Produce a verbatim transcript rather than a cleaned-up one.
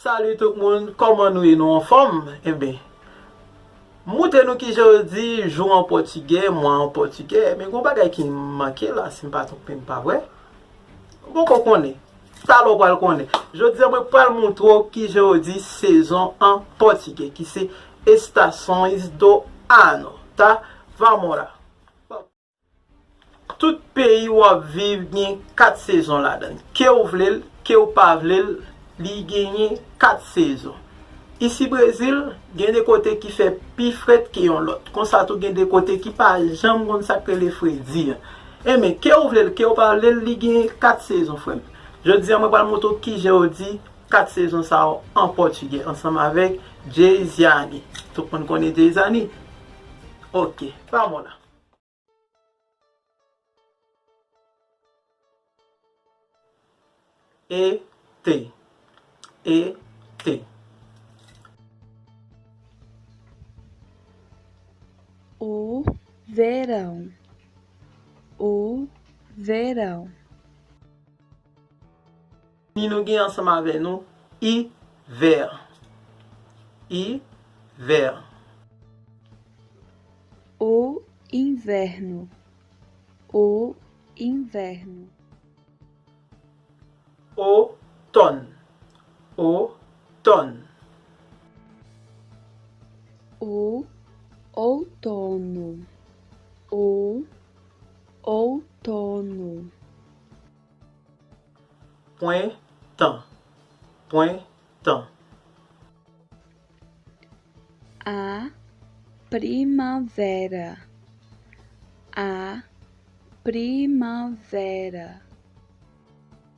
Salut tout moun, kòman nou ye? Nou anfòm? Enben, m moutre nou kijan yo di jou an pòtigè, mwa an pòtigè, men gon bagay ki manke la, si m pa twonpe m, pa vre? Ou poko konnen. Talè w pral konnen. Jodi a, mwen pral moutre w kijan yo di sezon an pòtigè, ki se estações do ano, tá? Vamos lá. Tout peyi w ap viv gen kat sezon ladan l. Ke w vle l, ke w pa vle l, li genyen kat sezon. Isi Brezil, gen de kote ki fè pi frèt ke yon lòt. Konsa tou, gen de kote ki pa janm konn sa k rele fredi an. Enben, ke w vle l, ke w pa vle l, li genyen kat sezon, frè m. Jodi a, mwen pral moutre w kijan yo di kat sezon sa yo an pòtigè, ansanm avèk Jay-Z. Tout moun konnen Jay-Z? Ok, vamos lá. Été. Été. O verão. O verão. Ni nou gen ansanm avè nou hiver. Hiver. O inverno. O inverno. Outono. Outono. O outono. O outono. Printemps. Printemps. A primavera. A primavera.